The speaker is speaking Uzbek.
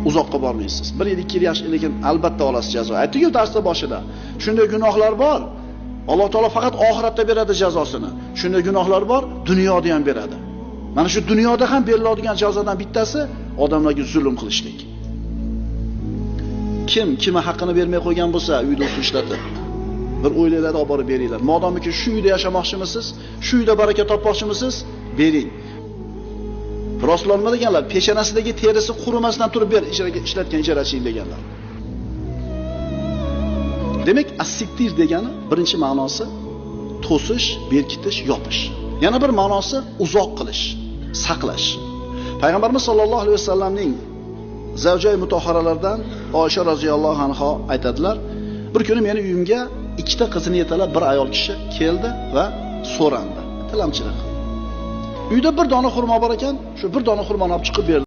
Uzoqqa bormaysiz. 1 yil, 2 yil yaxshi, lekin albatta olasiz jazo. Aytdik-ku darsda boshida. Shunday gunohlar bor. Alloh taolo faqat oxiratda beradi jazosini. Shunday gunohlar bor, dunyoda ham beradi. Mana shu dunyoda ham beriladigan jazodan bittasi odamlarga zulm qilishlik. Kim kimni haqqini bermay qo'ygan bo'lsa, uyda usul ishlatib, bir o'ylanglar, olib borib beringlar. Modomiki shu uyda yashamoqchimisiz, shu uyda baraka topmoqchimisiz, bering. Rasululloh nima deganlar? Peshanasidagi terisi qurimasdan turib ber, ishlatgan ijaraching deganlar. Demak, as-sittir degani birinchi ma'nosi to'sish, berkitish, yopish. Yana bir ma'nosi uzoq qilish, saqlash. Payg'ambarimiz sollallohu alayhi vasallamning zavjai mutahharalardan Oysha roziyallohu anha aytadilar, bir kuni meni uyimga ikkita qizini yetalab bir ayol kishi keldi va so'randi, tilamchilik qildi. Uyda bir dona xurmo bor ekan, shu bir dona xurmoni olib chiqib berdi.